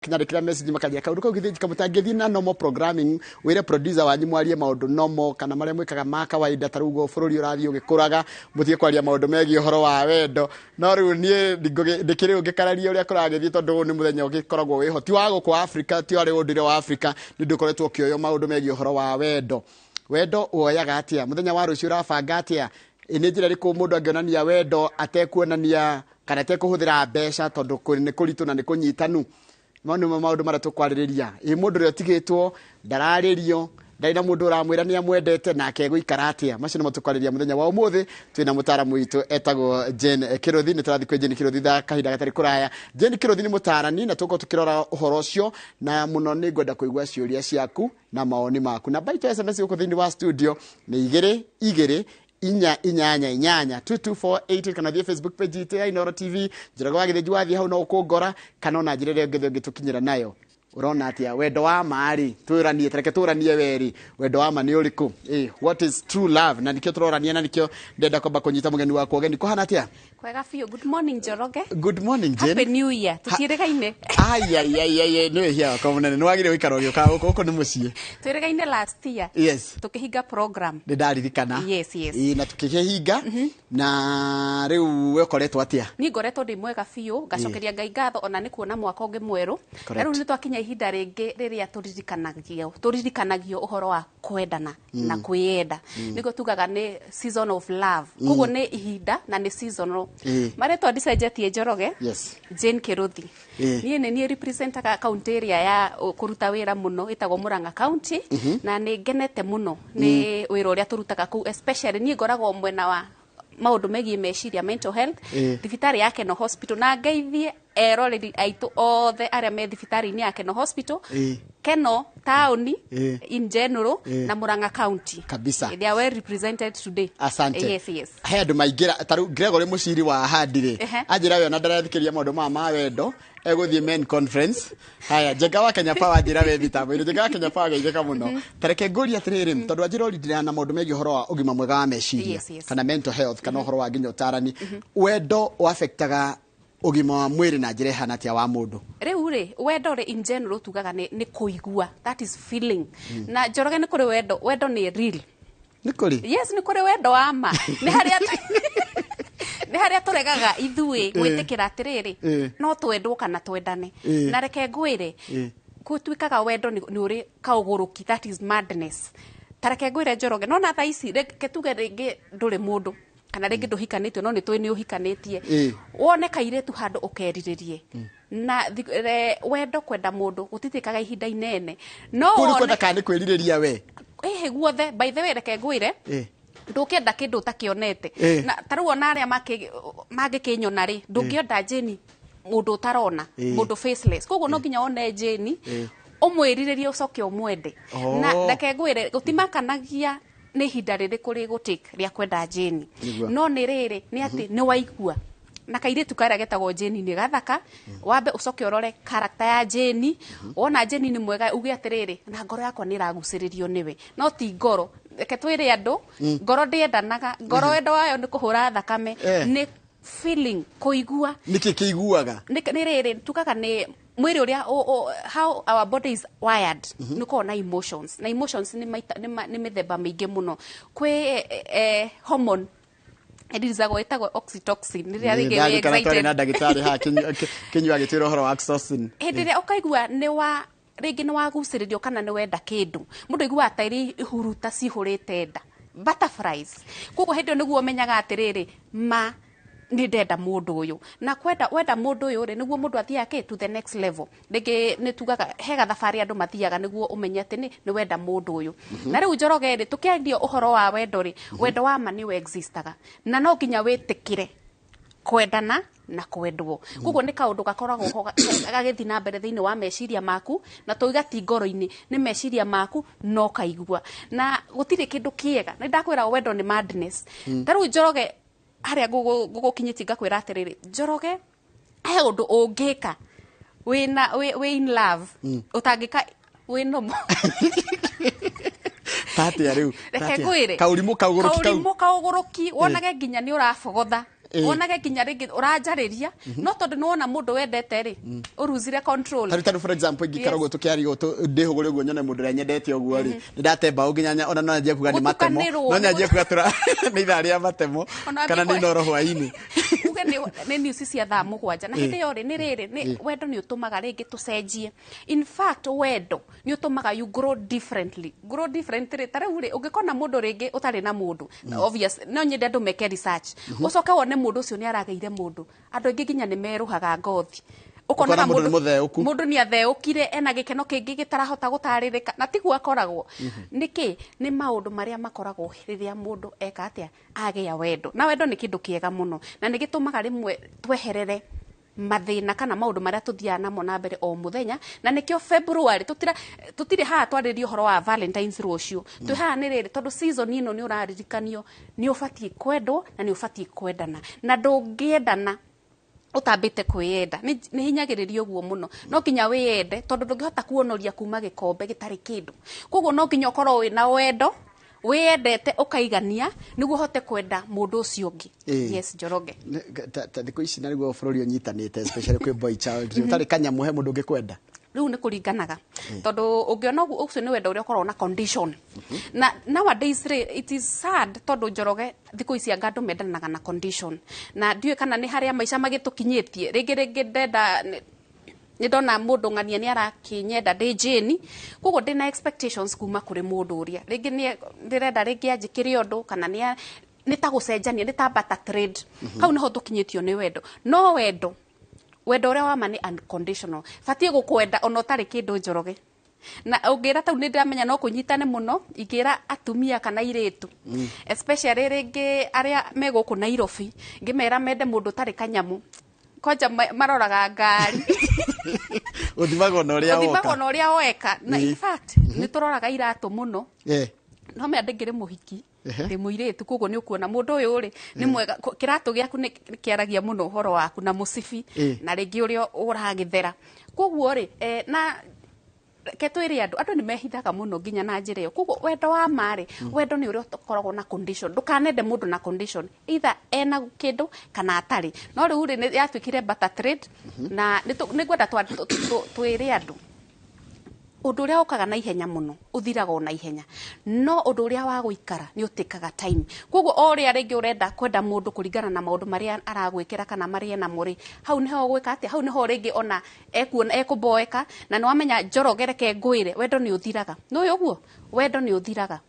Marakĩnyandĩkĩra message makanjĩra kaũndũ kau githĩ kamũtangĩthiĩ na normal programming, wĩre producer wanyu mwarie maũndũ normal kana marĩa mwĩkaga ma kawaida, ta rĩu ũguo bũrũri ũrathiĩ ũgĩkũraga, mũtige kwaria maũndũ megiĩ ũhoro wa wendo. No rĩu niĩ ndĩkĩrĩ ũngĩkararia ũrĩa kũragĩthiĩ, tondũ ũyũ nĩ mũthenya ũgĩkoragwo wĩho ti wa gũkũ Africa, ti warĩ ũndũire wa Africa, nĩ ũndũ ũkoretwo ũkĩoywo maũndũ megiĩ ũhoro wa wendo. Wendo woyaga atĩa? Mũthenya wa rũciũ ũrabanga atĩa? Ĩ nĩ njĩra ĩrĩkũ mũndũ angĩonania wendo atekuonania kana atekũhũthĩra mbeca, tondũ nĩ kũritũ na nĩ kũnyitanu? Mau nĩmo maũndũ marĩa tũkwarĩrĩria. Ĩ mũndũ ũrĩa ũtigĩtwo ndararĩrio, ndarĩ na mũndũ ũramwĩra nĩ amwendete, nake egũikara atĩa? Macio nĩmo tũkwarĩrĩria mũthenya wa ũmũthĩ. Twĩna mũtaaramu witũ etagwo Jane Kĩrũthi. Nĩ tũrathiĩ kwĩ Jane Kĩrũthi thaa kahinda gatarĩ kũraya. Jane Kĩrũthi nĩ mũtaarani na tũgũkorwo tũkĩrora ũhoro ũcio, na mũno nĩ ngwenda kũigua ciũria ciaku na mawoni maku. Namba itũ ya SMS gũkũ thĩinĩ wa studio nĩ 22488 2248, kana thiĩ Facebook page itũ ya Inooro TV, Njoroge wa Gĩthĩnji. Wathiĩ hau no ũkũngora, kana ona njĩra ĩrĩa ĩngĩ ũngĩtũkinyĩra nayo. Ũrona atĩa wendo wa ma rĩ? Twĩranie, tareke tũranie werĩ, wendo wa ma nĩ ũrĩkũ? What is true love? Na nikĩo tũrorania, na nikĩo ndenda kwamba kũnyita mũgeni wakwa ũgeni. Kũhana atĩa? Kwega biũ. Good morning, Njoroge. Good morning, Jane. Happy New Year. Tũtiĩrĩgaine. Ai, nĩ wĩhia wakwa mũnene. Nĩ wagĩrĩire gũikara ũgĩũkaga gũkũ, gũkũ nĩ mũciĩ. Twĩrĩgaine last year. Yes. Tũkĩhinga program. Nĩ ndaririkana. Yes. Ĩĩ, na tũkĩkĩhinga. Na rĩu we ũkoretwo atĩa? Niĩ ngoretwo ndĩ mwega biũ, ngacokeria Ngai ngatho ona nĩ kuona mwaka ũngĩ mwerũ. Na rĩu nĩ twakinya ihinda rĩngĩ rĩrĩa tũririkanagio ũhoro wa kwendana na kwĩyenda. Nĩguo tugaga nĩ season of love. Koguo nĩ ihinda na nĩ seasonal. Marĩtwa ndicenjetie, Njoroge. Jane Kĩrũthi. Niĩ nĩ niĩ representaga kaunti ĩrĩa ya kũruta wĩra mũno ĩtagwo Murang'a County, na nĩ ngenete mũno nĩ wĩra ũrĩa tũrutaga kũu, especially niĩ ngoragwo mwena wa maũndũ megiĩ meciria, mental health, thibitarĩ ya Keno Hospital, na ngeithie eroreri aitũ othe arĩa me thibitarĩ-inĩ ya Keno Hospital, Keno taũni in general na Murang'a County. Kabisa. They are well represented today. Asante. Yes. He andũ maingĩra, ta rĩu Gregory Mũciri wa handi rĩ, anjĩra we ona ndarathikĩrĩria maũndũ maya ma wendo, egũthiĩ men conference. Haya, Njenga wa Kenya Power anjĩra we mĩtambo-inĩ. Njenga wa Kenya Power geithĩka mũno. Ta reke ngũrie atĩrĩrĩ, tondũ anjĩra ũrindĩra na maũndũ megiĩ ũhoro wa ũgima mwega wa meciria kana mental health, kana ũhoro wa nginya ũtarani, wendo ũaffectaga ũgima wa mwĩrĩ na njĩra ĩhana atĩa wa mũndũ? Rĩu rĩ, wendo rĩ, in general tugaga nĩ kũigua, that is feeling. Na Njoroge, nĩ kũrĩ wendo, wendo nĩ real. Nĩ kũrĩ? Yes, nĩ kũrĩ wendo wa ma. Nĩ harĩa tũregaga ithuĩ gwĩtĩkĩra atĩrĩrĩ, no twendwo kana twendane. Na reke ngwĩre, gũtuĩkaga wendo nĩ ũrĩ kaũgũrũki, that is madness. Ta reke ngwĩre, Njoroge, no na thaa ici reke tuge rĩngĩ ndũrĩ mũndũ kana rĩngĩ ndũhikanĩtio, no nĩ tũĩ nĩ ũhikanĩtie, wone kairĩtu handũ ũkerirĩrie na wendo, kwenda mũndũ gũtitĩkaga ihinda inene, no Kũu nĩ kwenda kana nĩ kwĩrirĩria we? Ĩhĩ, guothe. By the way, reke ngwĩre, ndũngĩenda kĩndũ ũtakĩonete. Na ta rĩu ona arĩa mangĩkĩnyona rĩ, ndũngĩenda Jane mũndũ ũtarona, mũndũ faceless. Koguo no nginya wone Jane, ũmwĩrirĩrie, ũcoke ũmwende. Na reke ngwĩre, gũtimakanagia nĩ ihinda rĩrĩkũ rĩgũtake rĩa kwenda Jane. No nĩ rĩrĩ, nĩ atĩ nĩ waigua na kairĩtu karĩa getagwo Jane nĩ gathaka, wambe ũcoke ũrore character ya Jane. Wona Jane nĩ mwega, uge atĩrĩrĩ, na ngoro yakwa nĩ ĩragucĩrĩrio nĩwe. No ti ngoro, reke twĩre andũ, ngoro ndĩendanaga. Ngoro wendo wayo nĩ kũhũra thakame. Nĩ feeling, kũigua. Nĩkĩ kĩiguaga? Nĩ rĩrĩ, tugaga nĩ mwĩrĩ ũrĩa how our body is wired, nĩ ũkoragwo na emotions, na emotions nĩ maita nĩ mĩthemba mĩingĩ mũno. Kwĩ hormone ĩririzacagwo ĩtagwo oxytocin, rĩrĩa rĩngĩ wĩ Ndarikana twarĩ excited. Na ndagĩtarĩ haha Kĩnyua agĩtwĩra ũhoro wa oxytocin. Hĩndĩ ĩrĩa ũkaigua nĩ wa rĩngĩ nĩ wagucĩrĩrio kana nĩ wenda kĩndũ, mũndũ aiguaga ta irĩ ihuruta cihũrĩte nda, butterflies. Koguo hĩndĩ ĩyo nĩguo ũmenyaga atĩrĩrĩ, ma nĩ ndenda mũndũ ũyũ. Na kwenda wenda mũndũ ũyũ rĩ, nĩguo mũndũ athiaga kĩ to the next level. Rĩngĩ nĩ tugaga he gathabarĩ andũ mathiaga nĩguo ũmenye atĩ nĩ wenda mũndũ ũyũ. Na rĩu Njoroge rĩ, tũkĩaria ũhoro wa wendo rĩ, wendo wa ma nĩ existaga, na no nginya wĩtĩkĩre kwendana na kwendwo. Koguo nĩ kaũndũ gakoragwo ho gagĩthiĩ na mbere thĩinĩ wa meciria maku, na tũiga ti ngoro-inĩ, nĩ meciria maku, no kaigua na gũtirĩ kĩndũ kĩega. Nĩ ndakwĩra wendo nĩ madness. Ta rĩu Njoroge, harĩa ngũgũkinyĩtie ngakwĩra atĩrĩrĩ, Njoroge, he ũndũ ũngĩka wĩna wĩ in love ũtangĩka wĩ normal. Tatia rĩu? Reke Tatia. ngwĩre. Kaũrimũ, kaũgũrũki kau. Kaũrimũ, kaũgũrũki, wonage nginya nĩ ũrabogotha. Wonage nginya rĩngĩ ũranjarĩria, no tondũ nĩ wona mũndũ wendete rĩ, ũruzire control. Tarĩu for example, ingĩikara ũguo tũkĩaria ũguo, ndĩhũgũre ũguo nyone mũndũ ũrĩa nyendete ũguo rĩ, nĩ ndate mbaũ nginya ona no nyanjie kuga nĩ matemo. Gũtukanĩrwo. No nyanjie kuga tũra nĩ ithaa rĩa matemo Ona kana nĩ angĩkorwo inoro hwaĩ-inĩ. Uge nĩ news cia thaa 7, na hĩndĩ ĩyo rĩ, nĩ rĩrĩ nĩ wendo nĩ ũtũmaga rĩngĩ tũcenjie. In fact, wendo nĩ ũtũmaga you grow differently. Grow differently, ta rĩu rĩ, ũngĩkona mũndũ rĩngĩ ũtarĩ na mũndũ, obvious no nyende andũ meke research, ũcoke wone mũndũ ũcio nĩ aragĩire mũndũ, andũ aingĩ nginya nĩ merũhaga ngothi. Ũkona mũndũ nĩ mũtheũku. Mũndũ nĩ atheũkire, ena gĩkeno kĩngĩ gĩtarahota gũtarĩrĩka, na tiguo akoragwo. Nĩkĩ? Nĩ maũndũ marĩa makoragwo rĩrĩa mũndũ eka atĩa, agĩa wendo. Na wendo nĩ kĩndũ kĩega mũno, na nĩ gĩtũmaga rĩmwe tweherere mathĩna kana maũndũ marĩa tũthiaga namo na mbere o mũthenya. Na nĩkĩo February tũtirĩ haha twarĩrie ũhoro wa Valentines rũciũ. Twĩ haha nĩ rĩrĩ, tondũ season ĩno nĩ ũraririkanio nĩ ũbatiĩ kwendwo na nĩ ũbatiĩ kwendana, na ndũngĩendana ũtambĩte kwĩyenda. Nĩ hinyagĩrĩria ũguo mũno, no nginya wĩyende, tondũ ndũngĩhota kuonoria kuma gĩkombe gĩtarĩ kĩndũ. Koguo no nginya ũkorwo wĩna wendo, wĩyendete ũkaigania, nĩguo ũhote kwenda mũndũ ũcio ũngĩ. Yes, Njoroge. Ta thikũ ici na nĩguo bũrũri ũnyitanĩte, especially kwĩ boy child, ũtarĩ kanyamũ he mũndũ ũngĩkwenda? Rĩu nĩ kũringanaga, tondũ ũngĩona ũguo, ũcio nĩ wendo ũrĩa ũkoragwo na condition. Na nowadays rĩ, it is sad, tondũ Njoroge, thikũ ici anga andũ mendanaga na condition, na ndiũĩ kana nĩ harĩa maica magĩtũkinyĩtie. Rĩngĩ ndenda nĩ ndona mũndũ ng'ania nĩ arakĩnyenda ndĩ Jane, koguo ndĩna expectations kuma kũrĩ mũndũ ũrĩa rĩngĩ nĩ ndĩrenda, rĩngĩ anjĩkĩre ũndũ, kana nĩ ta gũcenjania, nĩ ta barter trade. Hau nĩho tũkinyĩtio nĩ wendo. No wendo ũrĩa wa ma nĩ unconditional. Batiĩ gũkwenda ona ũtarĩ kĩndũ, Njoroge. Na ũngĩra tau nĩ ndĩramenya no kũnyitane mũno, ingĩra atumia kana airĩtu, especially rĩngĩ arĩa me gũkũ Nairobi, ngĩmera mende mũndũ ũtarĩ kanyamũ, kwanja maroraga ngari. Ũthimagwo na ũrĩa Ũthimagwo woka. Na ũrĩa weka. Na in fact nĩ tũroraga iratũ mũno. No mea ndĩngĩrĩ mũhiki, ndĩ mũirĩtu, koguo nĩ ũkuona mũndũ ũyũ rĩ nĩ mwega. Kĩratũ gĩaku nĩ kĩaragia mũno ũhoro waku na mũcibi na rĩngĩ ũrĩa ũragĩthera. Koguo rĩ, na reke twĩre andũ nĩ mehithaga mũno nginya na njĩra ĩyo. Koguo wendo wa ma rĩ, wendo nĩ ũrĩa ũkoragwo na condition. Ndũkanende mũndũ na condition, either ena kĩndũ kana atarĩ. No rĩu rĩ, nĩ yatuĩkire barter trade. Na nĩ ngwenda twĩre andũ, ũndũ ũrĩa ũkaga na ihenya mũno ũthiraga o na ihenya, no ũndũ ũrĩa wa gũikara nĩ ũtĩkaga time. Koguo o ũrĩa rĩngĩ ũrenda kwenda mũndũ kũringana na maũndũ marĩa aragwĩkĩra kana marĩa enamo rĩ, hau nĩho ũgwĩka atĩa, hau nĩho rĩngĩ ona ekuona ekũboeka. Na nĩ wamenya, Njoroge, reke ngwĩre, wendo nĩ ũthiraga. Nĩ ũguo wendo nĩ ũthiraga,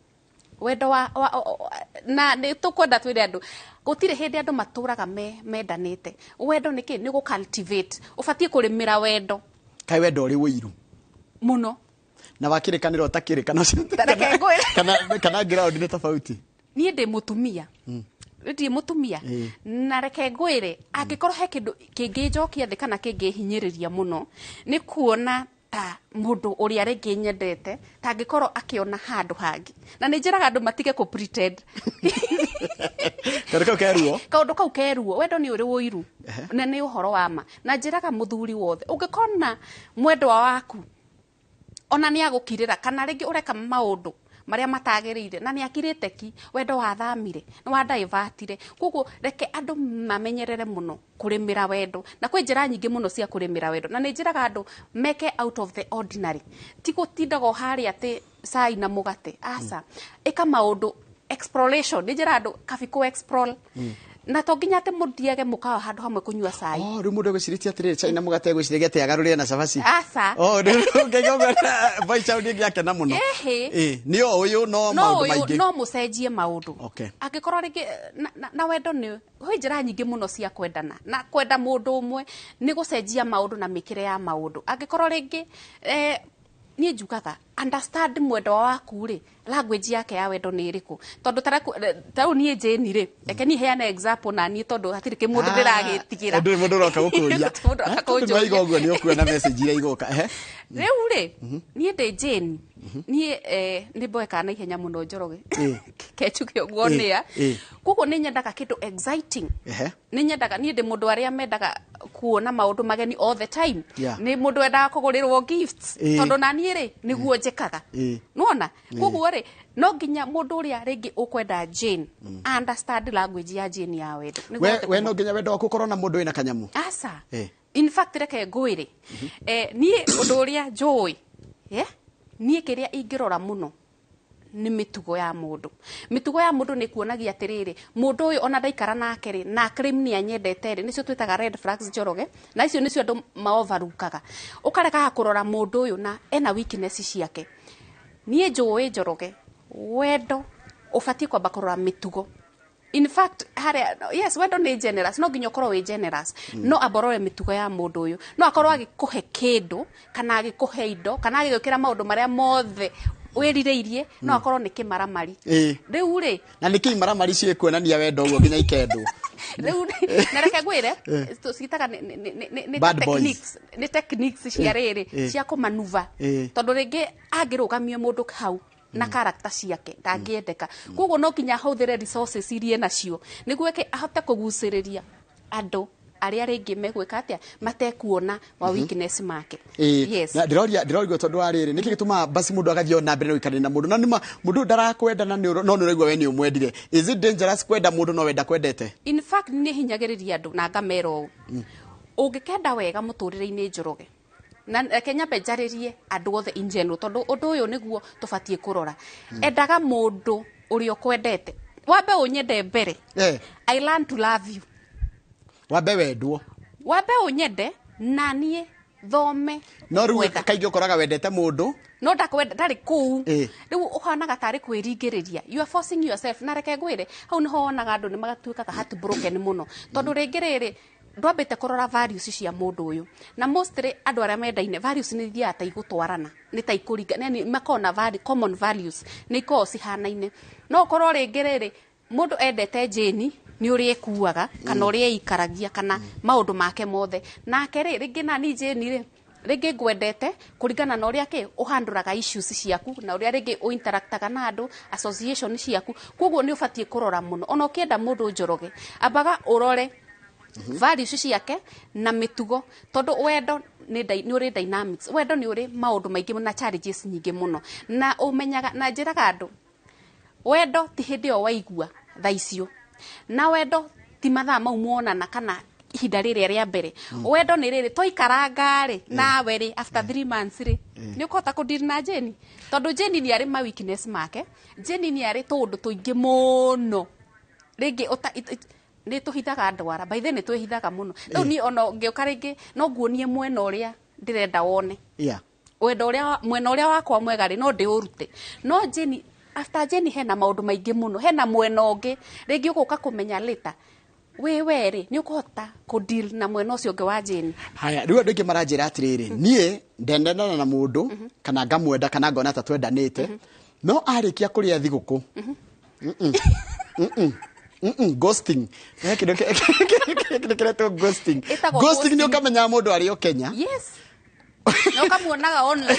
wendo wa na nĩ tũkwenda twĩre andũ gũtirĩ hĩndĩ andũ matũraga mendanĩte. Wendo nĩ kĩ? Nĩ gũ cultivate, ũbatiĩ kũrĩmĩra wendo. Kaĩ wendo ũrĩ ũiru? Mũno. Na wakĩrĩkanĩra ũtakĩrĩkana ũcio? Ta reke ngwĩre. Kana ground nĩ tofauti? Niĩ ndĩ mũtumia, ndirĩ mũtumia. Na reke ngwĩre, angĩkorwo he kĩndũ kĩngĩnjokia thĩ kana kĩngĩhinyĩrĩria mũno, nĩ kuona ta mũndũ ũrĩa rĩngĩ nyendete ta angĩkorwo akĩona handũ hangĩ. Na nĩ njĩraga andũ matige kũ pretend. Kaũndũ kau keruo. Kaũndũ kau keruo. Wendo nĩ ũrĩ ũiru, na nĩ ũhoro wa ma. Na njĩraga mũthuri wothe, ũngĩkona mwendwa waku ona nĩ agũkirĩra, kana rĩngĩ ũreka maũndũ marĩa matagĩrĩire na nĩ akirĩte ki, wendo wathamire, nĩ wandaivatire. Koguo reke andũ mamenyerere mũno kũrĩmĩra wendo, na kwĩ njĩra nyingĩ mũno cia kũrĩmĩra wendo. Na nĩ njĩraga andũ meke out of the ordinary, ti gũtindaga o harĩa atĩ cai na mũgate, aca. Ĩka maũndũ exploration. Nĩ njĩraga andũ kabi kũ explore, na to nginya atĩ mũthiage mũkawa handũ hamwe kũnyua cai. Oh, rĩu mũndũ egwĩcirĩtie atĩrĩrĩ, cai na mũgate, egwĩciragia atĩ agarũrĩre na cabaci. Aca. Oh, rĩu ũngĩigua ũguo, boy child ĩngĩakena mũno. Ĩhĩ. Nĩ o ũyũ no no maũndũ ũyũ maingĩ. No mũcenjie maũndũ. Angĩkorwo rĩngĩ na wendo nĩ kwĩ njĩra nyingĩ mũno cia kwendana, na kwenda mũndũ ũmwe nĩ gũcenjia maũndũ na mĩkĩre ya maũndũ. Angĩkorwo rĩngĩ, niĩ njugaga understand mwendwa waku rĩ, language yake ya wendo nĩ ĩrĩkũ. Tondũ ta rĩu niĩ Jane rĩ, reke niĩ heane example na niĩ, tondũ hatirĩ kĩmũndũ ndĩragĩtigĩra. Ndũrĩ mũndũ ũroka gũkũria. Gũtirĩ mũndũ ũroka Tondũ nĩwaiga kũnjũria. Ũguo nĩ ũkuona message iria igũka. Rĩu rĩ, niĩ ndĩ Jane. Niĩ nĩ mboekaga na ihenya mũno, Njoroge. Kenjuge ũguo. Nĩa. Koguo nĩ nyendaga kĩndũ exciting. Nĩ nyendaga, niĩ ndĩ mũndũ arĩa mendaga kuona maũndũ mageni all the time. Nĩ mũndũ wendaga kũgũrĩrwo gifts. Tondũ na niĩ rĩ, nĩguo njĩkaga. Nĩwona? Koguo rĩ, no nginya mũndũ ũrĩa rĩngĩ ũkwenda Jane understand language ya Jane ya wendo. Nĩguo We ahote we no nginya wendo waku ũkorwo na mũndũ wĩna kanyamũ? Aca. In fact, reke ngwĩre, niĩ ũndũ ũrĩa njũĩ, yeah? Niĩ kĩrĩa ingĩrora mũno nĩ mĩtugo ya mũndũ. Mĩtugo ya mũndũ nĩ kuonagia atĩrĩrĩ, mũndũ ũyũ ona ndaikara nake rĩ, na claim nĩ anyendete rĩ, nĩcio twĩtaga red flags, Njoroge, na icio nĩcio andũ maovarukaga. Ũkarekaga kũrora mũndũ ũyũ na ena weakness ciake. Niĩ njũĩ, Njoroge, wendo ũbatiĩ kwamba kũrora mĩtugo. In fact, harĩa, yes, wendo nĩ generous, no nginya ũkorwo wĩ generous, no amba ũrore mĩtugo ya mũndũ ũyũ. No akorwo agĩkũhe kĩndũ kana agĩkũhe indo kana agĩgwĩkĩra maũndũ marĩa mothe wĩrirĩirie, no akorwo nĩ kĩmaramari. Rĩu rĩ, Na nĩ kĩ imaramari ciĩkuonania wendo ũguo nginya ikendwo? Rĩu na reke ngwĩre, tũcitaga nĩ ta Bad boys. techniques, nĩ techniques cia rĩrĩ cia kũmanuva, tondũ rĩngĩ angĩrũgamio mũndũ hau na character ciake, ndangĩendeka. Koguo no nginya ahũthĩre resources iria nacio nĩguo eke ahote kũgucĩrĩria andũ arĩa rĩngĩ megwĩka atĩa, matekuona wa weakness make. Yes. Na ndĩroria tondũ wa rĩrĩ, nĩkĩ gĩtũmaga basi mũndũ agathiĩ o na mbere na gũikarania na mũndũ na nĩma mũndũ ũyũ ndarakwenda na no nĩ ũraigua we nĩ ũmwendire? Is it dangerous kwenda mũndũ no wenda kwendete? In fact, nĩ hinyagĩrĩria andũ na ngamera ũũ, ũngĩkenda wega mũtũrĩre-inĩ, Njoroge, na reke nyambe njarĩrie andũ othe in general, tondũ ũndũ ũyũ nĩguo tũbatiĩ kũrora, endaga mũndũ ũrĩa ũkwendete. Wambe ũnyende mbere. I learn to love you. Wambe wendwo. Wambe ũnyende na niĩ thome No rĩu gwetha. Kaingĩ ũkoraga wendete mũndũ No ndakwenda, ndarĩ kũu. Rĩu ũhanaga tarĩ kwĩringĩrĩria, you are forcing yourself. Na reke ngwĩre, hau nĩho wonaga andũ nĩ magatuĩkaga heartbroken mũno, tondũ rĩngĩ rĩrĩ ndwambĩte kũrora values cia mũndũ ũyũ. Na mostly andũ arĩa mendaine, values nĩ ithiaga ta igũtwarana, nĩ ta ikũringa, yani makoragwo na common values, nĩ ikoragwo cihanaine. No ũkorwo rĩngĩ rĩrĩ mũndũ endete Jane nĩ ũrĩa ekuaga kana ũrĩa eikaragia kana maũndũ make mothe, nake rĩ, rĩngĩ nani Jane rĩ, rĩngĩ ngwendete kũringana na ũrĩa kĩ ũhandũraga issues ciaku na ũrĩa rĩngĩ ũinteractaga na andũ, association ciaku. Koguo nĩ ũbatiĩ kũrora mũno. Ona ũkĩenda mũndũ, Njoroge, ambaga ũrore values ciake na mĩtugo, tondũ wendo nĩ ũrĩ dynamics, wendo nĩ ũrĩ maũndũ maingĩ na challenges nyingĩ mũno. Na ũmenyaga na njĩraga andũ, wendo ti hĩndĩ ĩyo waigua thaa icio, na wendo ti mathaa mau muonana kana ihinda rĩrĩa rĩa mbere. Wendo nĩ rĩrĩ twaikaranga rĩ nawe rĩ, after 3 months rĩ, nĩ ũkũhota kũdeal na Jane, tondũ Jane nĩ arĩ ma weakness make, Jane nĩ arĩ tũũndũ tũingĩ mũno rĩngĩ nĩ tũhithaga ndwara. By the way, nĩ twĩhithaga mũno. Rĩu niĩ ona ngĩũka rĩngĩ no nguonie mwena ũrĩa ndĩrenda wone, wendo ũrĩa mwena ũrĩa wakwa mwega rĩ, no ndĩũrute. No Jane, after Jane hena maũndũ maingĩ mũno, hena mwena ũngĩ rĩngĩ ũgũka kũmenya later. Wĩ we rĩ, nĩ ũkũhota kũdeal na mwena ũcio ũngĩ wa Jane? Haya, rĩu andũ aingĩ maranjĩra atĩrĩrĩ, niĩ ndendana na mũndũ kana ngamwenda kana ngona ta twendanĩte, no arĩkia kũrĩa thigũkũ. Mm-mm. Mm-mm. Mm-mm. Ghosting. Kĩndũ kĩretwo ghosting. Ĩtagwo Ghosting nĩ ghosting. ũkamenya mũndũ arĩ o Kenya. Yes, na ũkamuonaga online.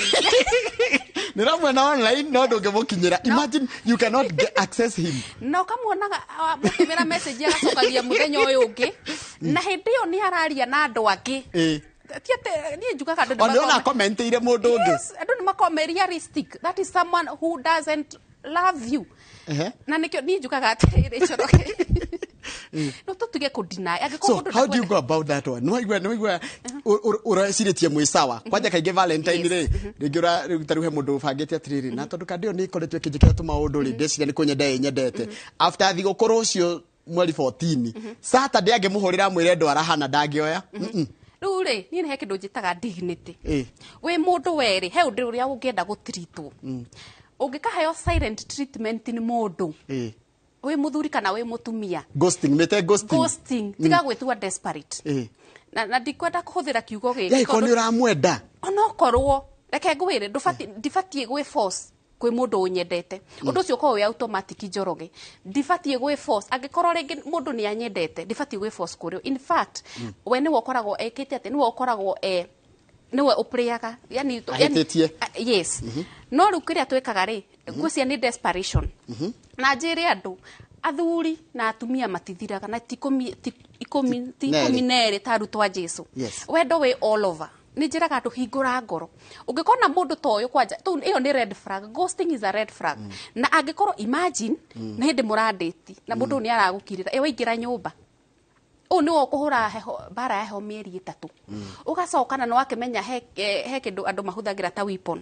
Nĩ ũramuona online no ndũngĩmũkinyĩra. Imagine, you cannot get access him. Na ũkamuonaga mũtũmĩra message agacokagia mũthenya ũyũ ũngĩ, na hĩndĩ ĩyo nĩ araria na andũ angĩ. Ti atĩ niĩ njugaga andũ nĩ Ona ona makoragwo- komenteire mũndũ ũngĩ. Yes, andũ nĩ makoragwo me realistic. That is someone who doesn't love you. Na nĩkĩo niĩ njugaga atĩrĩrĩ, Njoroge, no tũtige kũdeny angĩkorwo So mũndũ how do you ndakwenda- go about that one? Nĩwaigua ũrecirĩtie mwĩ sawa kwanja kaingĩ Valentine rĩ, rĩngĩ rĩu ta rĩu he mũndũ ũbangĩte atĩrĩrĩ, na tondũ kandi ĩyo nĩ ĩkoretwo ĩkĩnjĩkĩra tũmaũndũ rĩ, ndeciria nĩ kũnyenda ĩnyendete. After thigũkũ rũciũ mweri 14 Saturday angĩmũhũrĩra amwĩre ndwara hana, ndangĩoya. Mm-mm. Rĩu rĩ, niĩ nĩ he kĩndũ njĩtaga dignity. Wĩ mũndũ werĩ, he ũndũ ũrĩa ũngĩenda gũtiritwo, ũngĩkaheo silent treatment nĩ mũndũ, wĩ mũthuri kana wĩ mũtumia. Ghosting, mĩte ghosting. Ghosting, tiga gwĩtua desperate. Na ndikwenda kũhũthĩra kiugo gĩkĩ Ya ĩkorwo nĩ ũramwenda. Onokorwo reke ngwĩre, ndibatiĩ gwĩ force kwĩ mũndũ ũnyendete. Ũndũ ũcio ũkoragwo wĩ automatic, Njoroge. Ndibatiĩ gwĩ force. Angĩkorwo rĩngĩ mũndũ nĩ anyendete, ndibatiĩ gwĩ force kũrĩ. In fact, we nĩwe ũkoragwo ekĩte atĩ nĩwe ũkoragwo e Nĩwe ũpũrĩaga yani Ahĩtĩtie. Yes, no rĩu kĩrĩa twĩkaga rĩ, ngwĩciria nĩ desperation. Na njĩre andũ, athuri na atumia matithiraga na ti ikũmi, ti Nerĩ. 12 ta arutwo a Jesu. Wendo wĩ all over. Nĩ njĩraga andũ, hingũra ngoro. Ũngĩkona mũndũ ta ũyũ kwanja tũu, ĩyo nĩ red flag. Ghosting is a red flag. Na angĩkorwo, imagine, nĩ hĩndĩ mũrandĩti na mũndũ ũyũ nĩ aragũkirĩra, ĩ waingĩra nyũmba ũũ nĩwe ũkũhũra heho mbara ya heho mĩeri 3, ũgacoka na nĩwakĩmenya he kĩndũ andũ mahũthagĩra ta weapon,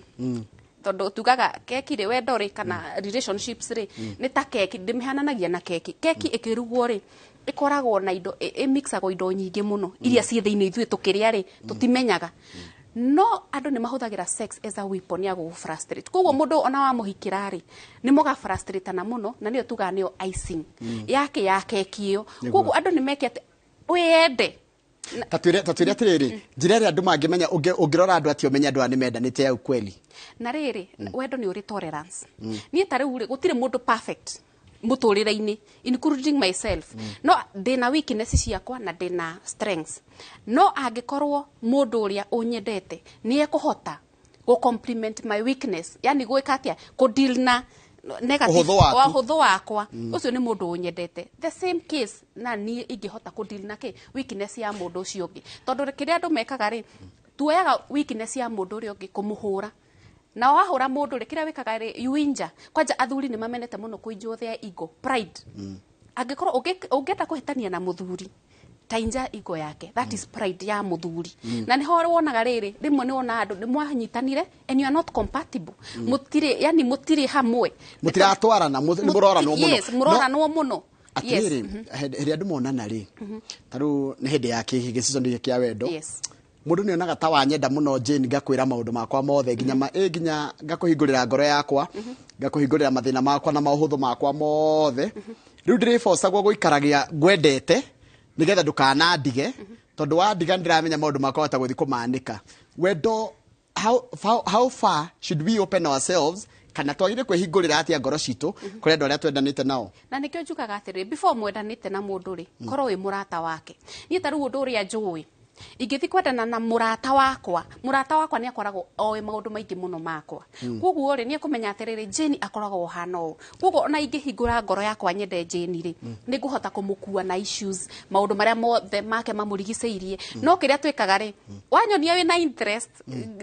tondũ tugaga keki rĩ, wendo rĩ, kana relationships rĩ, nĩ ta keki. Ndĩmĩhananagia na keki. Keki ĩkĩrugwo rĩ, ĩkoragwo na indo, ĩmixagwo indo nyingĩ mũno iria ciĩ thĩinĩ. Ithuĩ tũkĩrĩa rĩ, tũtimenyaga, no andũ nĩ mahũthagĩra sex as a weapon ya gũgũ frustrate. Koguo mũndũ ona wamũhikĩra rĩ, nĩ mũga frustratana mũno, na nĩyo tugaga nĩyo icing yake ya keki ĩyo. Koguo andũ nĩ meke atĩ wĩyende. Ta twĩre atĩrĩrĩ, njĩra ĩrĩa andũ mangĩmenya, ũngĩrora andũ atĩ ũmenye andũ aya nĩ mendanĩte ya ukweli? Na rĩrĩ, wendo nĩ ũrĩ tolerance. Niĩ ta rĩu rĩ, gũtirĩ mũndũ perfect mũtũrĩre-inĩ, including myself. No ndĩna weakness ciakwa na ndĩna strengths, no angĩkorwo mũndũ ũrĩa ũnyendete nĩ ekũhota gũ compliment my weakness, yani gwĩka atĩa, kũ deal na negative Ũhũthũ waku. wa ũhũthũ wakwa, ũcio nĩ mũndũ ũnyendete. The same case na niĩ ingĩhota kũ deal na kĩ weakness ya mũndũ ũcio ũngĩ, tondũ kĩrĩa andũ mekaga rĩ, tuoyaga weakness ya mũndũ ũrĩa ũngĩ kũmũhũra, na wahũra mũndũ rĩ, kĩrĩa wĩkaga rĩ, you injure. Kwanja athuri nĩ mamenete mũno kũinjwo their ego, pride. Angĩkorwo ũngĩenda kũhĩtania na mũthuri, ta inja ego yake, that is pride ya mũthuri. Na nĩho wonaga rĩrĩ, rĩmwe nĩ wonaga andũ nĩ mwanyitanire and you are not compatible, mũtirĩ, yani mũtirĩ hamwe. Mũtiratwarana, nĩ mũroranwo mũno. Yes, mũroranwo mũno. Yes. Atĩrĩrĩ, hĩndĩ ĩrĩa andũ monana rĩ, ta rĩu nĩ hĩndĩ ya gĩcico gĩkĩ kĩa wendo, mũndũ nĩ onaga ta wanyenda mũno Jane, ngakwĩra maũndũ makwa mothe, nginya nginya ngakũhingũrĩra ngoro yakwa, ngakũhingũrĩra mathĩna makwa na maũhũthũ makwa mothe. Rĩu ndĩrĩbocagwo gũikaragia ngwendete nĩgetha ndũkanandige, tondũ wandiga ndĩramenya maũndũ makwa wata gũthiĩ kũmanĩka. Wendo, how far should we open ourselves, kana twagĩrĩire kwĩhingũrĩra atĩa ngoro citũ kũrĩ andũ arĩa twendanĩte nao? Na nĩkĩo njugaga atĩrĩ, before mwendanĩte na mũndũ rĩ, korwo wĩ mũrata wake. Niĩ ta rĩu ũndũ ũrĩa njũĩ, ingĩthiĩ kwendana na mũrata wakwa, mũrata wakwa nĩ akoragwo oĩ maũndũ maingĩ mũno makwa. Koguo rĩ, nĩ ekũmenya atĩrĩrĩ, Jane akoragwo hana ũũ. Koguo ona ingĩhingũra ngoro yakwa nyende Jane rĩ, nĩ ngũhota kũmũkua na issues, maũndũ marĩa mothe make mamũrigicĩirie. No kĩrĩa twĩkaga rĩ, wanyonia wĩna interest,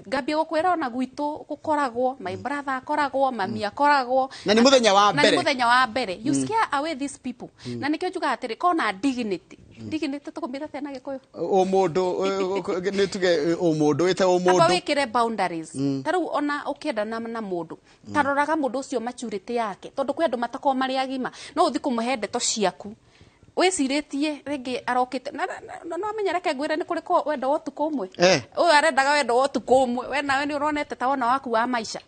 ngambia gũkwĩra ona gwitũ gũkoragwo, my brother akoragwo, mami akoragwo. Na nĩ mũthenya wa Na nĩ mbere. Mũthenya wa mbere. You scare away these people. Na nĩkĩo njugaga atĩrĩ, kona dignity. Dignity tũkũmĩta atĩa na Gĩkũyũ? Ũmũndũ, nĩ tuge ũmũndũ, wĩte Amba ũmũndũ. Wĩkĩre boundaries. Ta rĩu ona ũkĩendana na mũndũ, ta roraga mũndũ ũcio maturity yake, tondũ kwĩ andũ matakoragwo marĩ agima. No ũthiĩ kũmũhe ndeto ciaku wĩcirĩtie rĩngĩ arokĩte na no amenya. Reke ngwĩre, nĩ kũrĩ wendo wa ũtukũ ũmwe. Ũyũ arendaga wendo wa ũtukũ ũmwe, we nawe nĩ ũronete ta wona waku wa maica.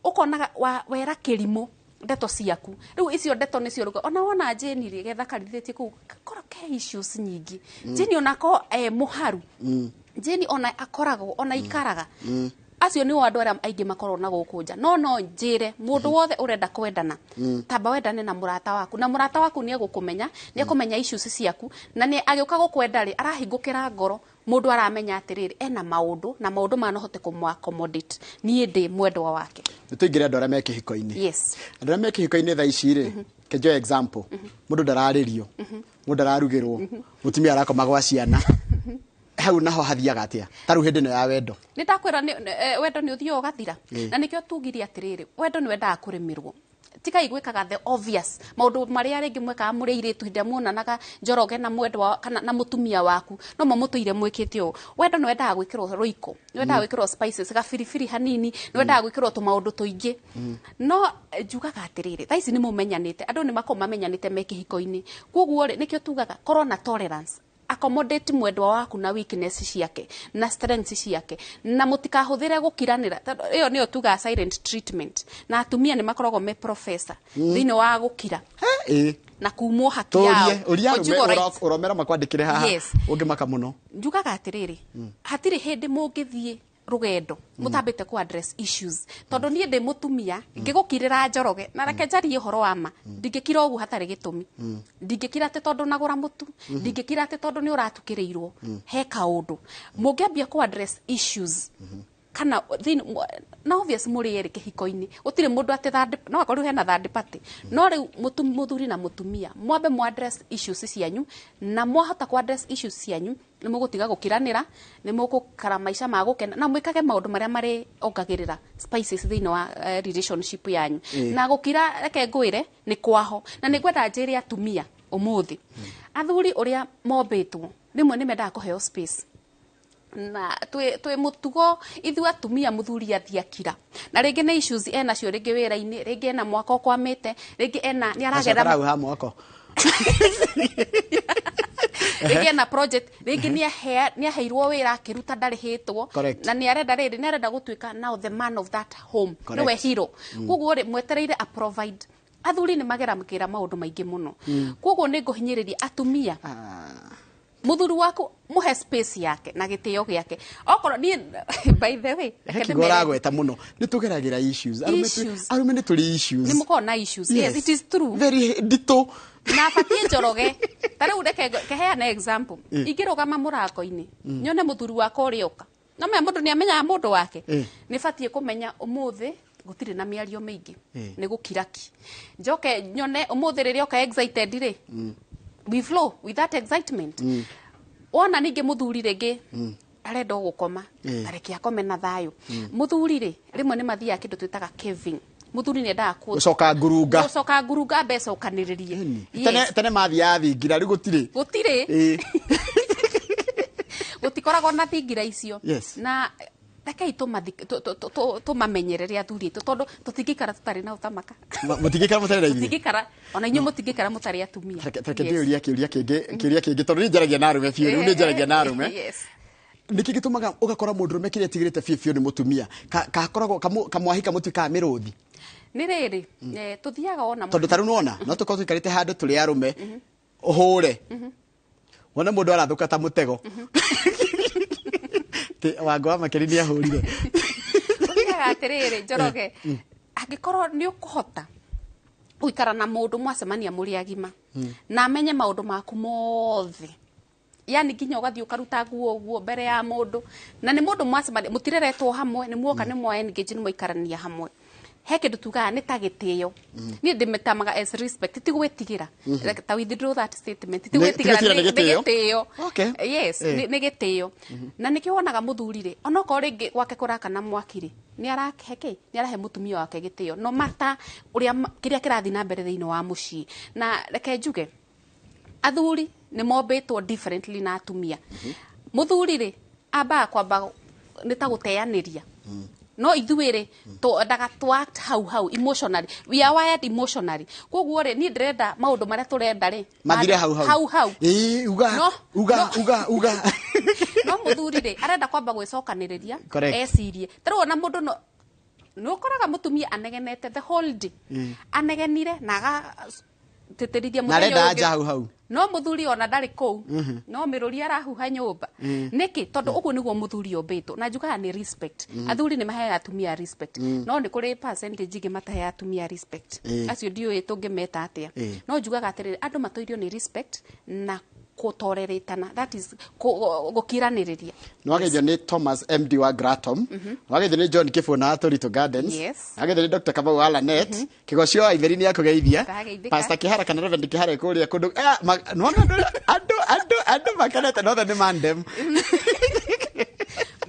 Ũkonaga wera kĩrimũ ndeto ciaku. Rĩu icio ndeto nĩcio rũga ona wona Jane rĩ, gethakarithĩtie kũu korwo ke issues nyingĩ. Jane onako mũharu, Jane ona akoragwo ona ikaraga. Acio nĩo andũ arĩa aingĩ makoragwo na gũkũ nja. No njĩre mũndũ wothe ũrenda kwendana, tamba wendane na mũrata waku, na mũrata waku nĩ egũkũmenya, nĩ ekũmenya issues ciaku, na nĩ agĩũka gũkwenda rĩ, arahingũkĩra ngoro mũndũ aramenya atĩrĩrĩ, ena maũndũ na maũndũ maya no hote kũmũ accommodate niĩ ndĩ mwendwa wake. Nĩ tũingĩre andũ arĩa me kĩhiko-inĩ. Yes. Andũ arĩa me kĩhiko-inĩ thaa ici rĩ, kenjoe example, mũndũ ndararĩrio, mũndũ ndararugĩrwo, mũtumia arakoma gwa ciana, hau naho hathiaga atĩa ta rĩu hĩndĩ ĩno ya wendo? Nĩ ndakwĩra, wendo nĩ ũthiaga ũgathira. Na nĩkĩo tugire atĩrĩrĩ, wendo nĩ wendaga kũrĩmĩrwo. Tigai gwĩkaga the obvious maũndũ marĩa rĩngĩ mwekaga mũrĩ airĩtu hĩndĩ ĩrĩa muonanaga Njoroge na mwendwa kana na mũtumia waku, no mo mũtũire mwĩkĩte ũũ. Wendo nĩ wendaga gwĩkĩrwo rũiko, nĩ wendaga gwĩkĩrwo spices, gabiribiri hanini, nĩ wendaga gwĩkĩrwo tũmaũndũ tũingĩ. No njugaga atĩrĩrĩ, thaa ici nĩ mũmenyanĩte, andũ nĩ makoragwo mamenyanĩte me kĩhiko-inĩ. Koguo rĩ, nĩkĩo tugaga korwo na tolerance, accommodate mwendwa waku na weakness ciake na strengths ciake, na mũtikahũthĩre gũkiranĩra, tondũ ĩyo nĩyo tugaga silent treatment. Na atumia nĩ makoragwo me professor thĩinĩ wa gũkira na kumwo haki yao. Tũrie ũria arũme. Conjugal rights. Ũromera makwandĩkĩre haha. Yes. Ũngĩmaka mũno. Njugaga atĩrĩrĩ, hatirĩ hĩndĩ mũngĩthiĩ Rũgendo mũtambĩte ku address issues, tondũ niĩ ndĩ mũtumia ngĩgũkirĩra, Njoroge, na reke njarie ũhoro wa ma, ndingĩkira ũguo hatarĩ gĩtũmi. Ndingĩkira atĩ tondũ nagũra mũtu, ndingĩkira atĩ tondũ nĩ ũratukĩrĩirwo. He kaũndũ mũngĩambia ku address issues kana thĩinĩ na obvious mũrĩ erĩ kĩhiko-inĩ, gũtirĩ mũndũ atĩ third, no akorwo hena third party, no rĩu mũthuri na mũtumia mwambe mu address issues cianyu, na mwahota ku address issues cianyu nĩ mũgũtiga gũkiranĩra, nĩ mũgũkara maica ma gũkena na mwĩkage maũndũ marĩa marĩ ongagĩrĩra spices thĩinĩ wa relationship yanyu. Na gũkira, reke ngwĩre, nĩ kwaho na nĩ ngwenda njĩre atumia ũmũthĩ, athuri ũrĩa mombĩtwo rĩmwe nĩ mendaga kũheo space, na twĩ mũtugo ithuĩ atumia mũthuri athiĩ akira, na rĩngĩ nĩ issues enacio, rĩngĩ wĩra-inĩ, rĩngĩ ena mwaka ũkwamĩte, rĩngĩ ena nĩ aragera Hau ha mwako. Rĩngĩ ena project, rĩngĩ nĩ aheirwo wĩra akĩruta ndarĩhĩtwo. Na nĩ arenda rĩrĩ, nĩ arenda gũtuĩka now the man of that home, nĩwe hero. Koguo rĩ, mwetereire a provide. Athuri nĩ mageramĩra maũndũ maingĩ mũno, koguo nĩ ngũhinyĩrĩria atumia, muthuri waku muhe space yake na gĩtĩo gĩake. Okorwo niĩ, by the way, reke kiugo ũragweta mũno, nĩ tũgeragĩra issues. Arũme Issues. Arũme nĩ tũrĩ issues. Nĩ mũkoragwo na issues, yes, it is true. Very nditũ. Na batiĩ, Njoroge, ta rĩu reke keheane example. Ingĩrũgama mũrango-inĩ nyone mũthuri wakwa ũrĩa ũka, no menya mũndũ nĩ amenyaga mũndũ wake. Nĩ batiĩ kũmenya ũmũthĩ gũtirĩ na mĩario mĩingĩ, nĩ gũkira ki. Njoke nyone ũmũthĩ rĩrĩa oka excited rĩ, we flow with that excitement. Wona ningĩ mũthuri rĩngĩ arenda o gũkoma, tareke akome na thayũ. Mũthuri rĩ, rĩmwe nĩ mathiaga kĩndũ twĩtaga caving. Mũthuri nĩ endaga gũcoka ngurunga. Gũcoka ngurunga mbeca ũkanĩrĩrie. Tene tene mathiaga thingira, rĩu gũtirĩ. Gũtirĩ. Gũtikoragwo na thingira icio. Na rekei tũmamenyerere athuri aitũ, tondũ tũtingĩikara tũtarĩ na ũtamaka. Mũtingĩikara mũtarĩ na ithuĩ. Tũtingĩikara, ona inyuĩ mũtingĩikara mũtarĩ atumia. Reke ndĩũrie kĩũria kĩngĩ, tondũ niĩ njaragia na arũme biũ, rĩu nĩ njaragia na arũme. Nĩkĩ gĩtũmaga ũgakora mũndũrũme kĩrĩa etigĩrĩte biũ biũ nĩ mũtumia? Kakoragwo kamwahika mũtuĩkaga mĩrũthi? Nĩ rĩrĩ, tũthiaga ona Tondũ ta rĩu nĩwona no tũkorwo tũikarĩte handũ tũrĩ arũme, ũhũre wone mũndũ arathũka ta mũtego. Wango wa Makeri nĩ ahũrire. Tũthiaga atĩrĩrĩ, Njoroge, angĩkorwo nĩ ũkũhota gũikara na mũndũ mwacemania mũrĩ agima na amenye maũndũ maku mothe, yani nginya ũgathiĩ ũkaruta nguo ũguo mbere ya mũndũ, na nĩ mũndũ mwacemania, mũtireretwo hamwe, nĩ muoka, nĩ mwa engage, nĩ mwaikarania hamwe, he kĩndũ tugaga nĩ ta gĩtĩo. Niĩ ndĩmĩtamaga as respect, ti gwĩtigĩra. Ta withdraw that statement, ti gwĩtigĩra. Ti gwĩtigĩra, nĩ nĩ gĩtĩo. Gĩtĩo. Yes, nĩ gĩtĩo, na nĩkĩo wonaga mũthuri rĩ, onokorwo rĩngĩ gwake kũrakana mwaki rĩ, nĩ arahe kĩ, nĩ arahe mũtumia wake gĩtĩo no mata ũrĩa kĩrĩa kĩrathiĩ na mbere thĩinĩ wa mũciĩ. Na reke njuge, athuri nĩ mombĩtwo differently na atumia. Mũthuri rĩ, ambaga kwamba nĩ ta gũteanĩria, no ithuĩ rĩ, twendaga to act hau hau emotionally. We are wired emotionally. Koguo rĩ, niĩ ndĩrenda maũndũ marĩa tũrenda rĩ mathire hau hau. Hau hau. Ĩĩ, uga. No, uga. No. Uga uga. No mũthuri rĩ, arenda kwamba gwĩcokanĩrĩria, ecirie. Ta rĩu ona mũndũ no nĩ ũkoraga mũtumia anegenete the whole day, anegenire na agatĩtĩrithia Na mũthenya arenda ũyũ anja ũngĩ. hau hau. No mũthuri ona ndarĩ kũu, no mĩrũri arahuha nyũmba. Nĩkĩ? Tondũ ũguo nĩguo mũthuri ombĩtwo. Na njugaga nĩ respect. Athuri nĩ maheaga atumia respect, no nĩ kũrĩ percentage ingĩ mataheaga atumia respect. Acio ndiũĩ tũngĩmeta atĩa. No njugaga atĩrĩrĩ, andũ matũirio nĩ respect na kũtoreretana, that is gũkiranĩrĩria. Nĩ wageithio nĩ Thomas MD wa Gratom, nĩ wageithio nĩ John Kĩbũna wa Torito Gardens, nĩ wageithio nĩ Dr. Kamau wa Lanet Kĩgocio wa Itheri nĩ akũgeithia. Ndageithĩka. Pastor Kĩhara kana Reverend Kĩhara kũrĩa kũndũ. Nĩwona andũ makenete nothe nĩ mandem.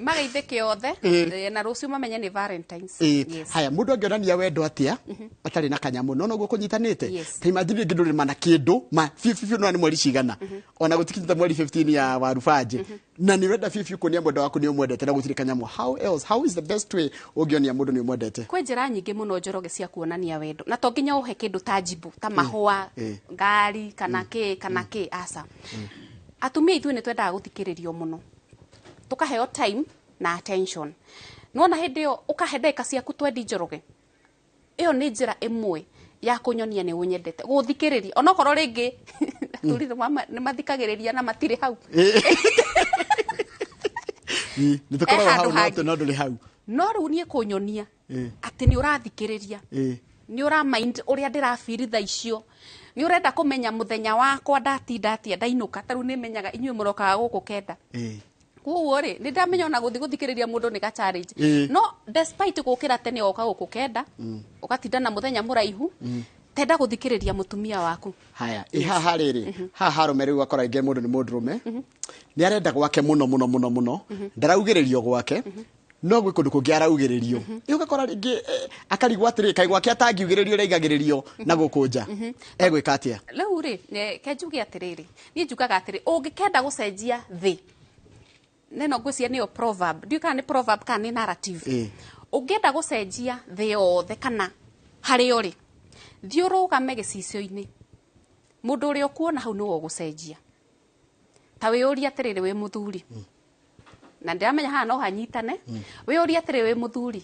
Mageithĩke othe. Na rũciũ mamenye nĩ Valentines. Yes. Haya, mũndũ angĩonania wendo atĩa atarĩ na kanyamũ? No noguo kũnyitanĩte. Yes. Ta imagine rĩngĩ ndũrĩ ma na kĩndũ ma biũ biũ biũ, no nĩ mweri cigana, ona gũtikinyĩte mweri 15 ya warubanjĩ, na nĩ ũrenda biũ biũ kuonia mwendo waku nĩ ũmwendete na gũtirĩ kanyamũ. How else, how is the best way ũngĩonia mũndũ nĩ ũmwendete? Kwĩ njĩra nyingĩ mũno, Njoroge, cia kuonania wendo, na to nginya ũhe kĩndũ tangible ta mahũa, ngari kana kĩ kana kĩ. Aca, atumia ithuĩ nĩ twendaga gũthikĩrĩrio mũno, tũkaheo time na attention. Nĩwona hĩndĩ ĩyo ũkahe ndagĩka ciaku twendi, Njoroge, ĩyo nĩ njĩra ĩmwe ya kũnyonia nĩ ũnyendete, gũthikĩrĩria, onokorwo rĩngĩ athuri nĩ mathikagĩrĩria na matirĩ hau. Nĩ tũkoragwo E hau handũ no hangĩ. no ndũrĩ hau. No rĩu niĩ kũnyonia atĩ nĩ ũrathikĩrĩria, nĩ ũra mind ũrĩa ndĩrabiri thaa icio, nĩ ũrenda kũmenya mũthenya wakwa ndatinda atĩa ndainũka. Ta rĩu nĩ menyaga inyuĩ mũrokaga gũkũ 9. Koguo rĩ, nĩ ndamenya ona gũthiĩ gũthikĩrĩria mũndũ nĩ ga challenge. No despite gũkĩra tene oka gũkũ 9, ũgatinda na mũthenya mũraihu, tenda gũthikĩrĩria mũtumia waku. Haya, ĩ haha rĩrĩ, haha arũme rĩu akora aingĩ mũndũ nĩ mũndũrũme nĩ arenda gwake mũno mũno mũno mũno, ndaraugĩrĩrio gwake, no gwĩ kũndũ kũngĩ araugĩrĩrio. Ĩ ũgakora rĩngĩ akarigwo atĩrĩ, kaĩ gwake atangiugĩrĩrio ũrĩa aigagĩrĩrio na gũkũ nja, egwĩka atĩa? Rĩu rĩ, ke njuge atĩrĩrĩ, niĩ njugaga atĩrĩ, ũngĩkenda gũcenjia thĩ neno, ngwĩciria nĩyo proverb, ndiũĩ kana nĩ proverb kana nĩ narrative. Ũngĩenda gũcenjia thĩ yothe kana harĩa ũrĩ, thiĩ ũrũgame gĩcicio-inĩ, mũndũ ũrĩa ũkuona hau nĩwe ũgũcenjia. Ta wĩyũrie atĩrĩrĩ, wĩ mũthuri, na ndĩramenya haha no hanyitane, wĩyũrie atĩrĩrĩ, wĩ mũthuri,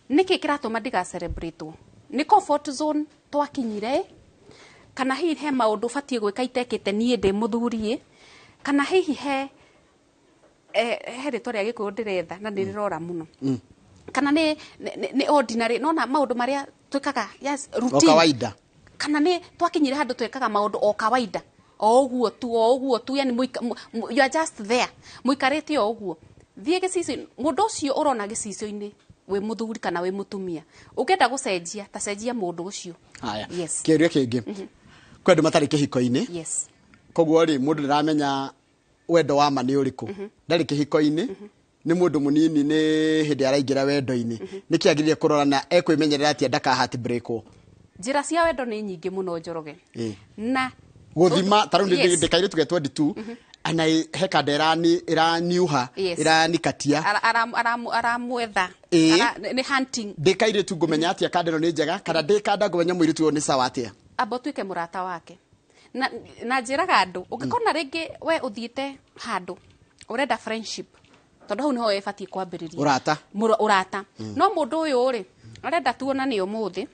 nĩkĩ kĩratũma ndiga celebrate? Nĩ comfort zone twakinyire, kana hihi he maũndũ batiĩ gwĩka itekĩte niĩ ndĩ mũthuri ĩ, kana hihi he rĩtwa rĩa Gĩkũyũ ndĩretha na nĩ rĩrora mũno, kana nĩ ordinary nona maũndũ marĩa twĩkaga, yes, O routine. Kawaida. Kana nĩ twakinyire handũ twĩkaga maũndũ o kawaida, o ũguo tu, o ũguo tu, yani you are just there, mũikarĩte o ũguo. Thiĩ gĩcicio, mũndũ ũcio ũrona gĩcicio-inĩ, wĩ mũthuri kana wĩ mũtumia, ũngĩenda gũcenjia, ta cenjia mũndũ ũcio. Haya. Yes. Kĩũria kĩngĩ, kwĩ andũ matarĩ kĩhiko-inĩ. Koguo rĩ, mũndũ ndaramenya wendo wa ma nĩ ũrĩkũ, ndarĩ kĩhiko-inĩ, nĩ mũndũ mũnini, nĩ hĩndĩ araingĩra wendo-inĩ, nĩ kĩagĩrĩire kũrora na ekwĩmenyerera atĩa ndaka heartbreakwo? Njĩra cia wendo nĩ nyingĩ mũno, Njoroge. Na Gũthima ta rĩu ndĩ kairĩtu ge 22 ana he kanda ĩraniuha, ĩranikatia. Aramwetha. Nĩ hunting. Ndĩ kairĩtu ngũmenya atĩa kanda ĩno nĩ njega, kana ndĩ kanda ngũmenya mũirĩtu ũyũ nĩ sawa atĩa? Amba ũtuĩke mũrata wake. Na njĩraga andũ, ũngĩkona rĩngĩ we ũthiĩte handũ ũrenda friendship, tondũ hau nĩho ĩbatiĩ kwambĩrĩria. Ũrata. Ũrata. No mũndũ ũyũ rĩ, arenda tuonane ũmũthĩ,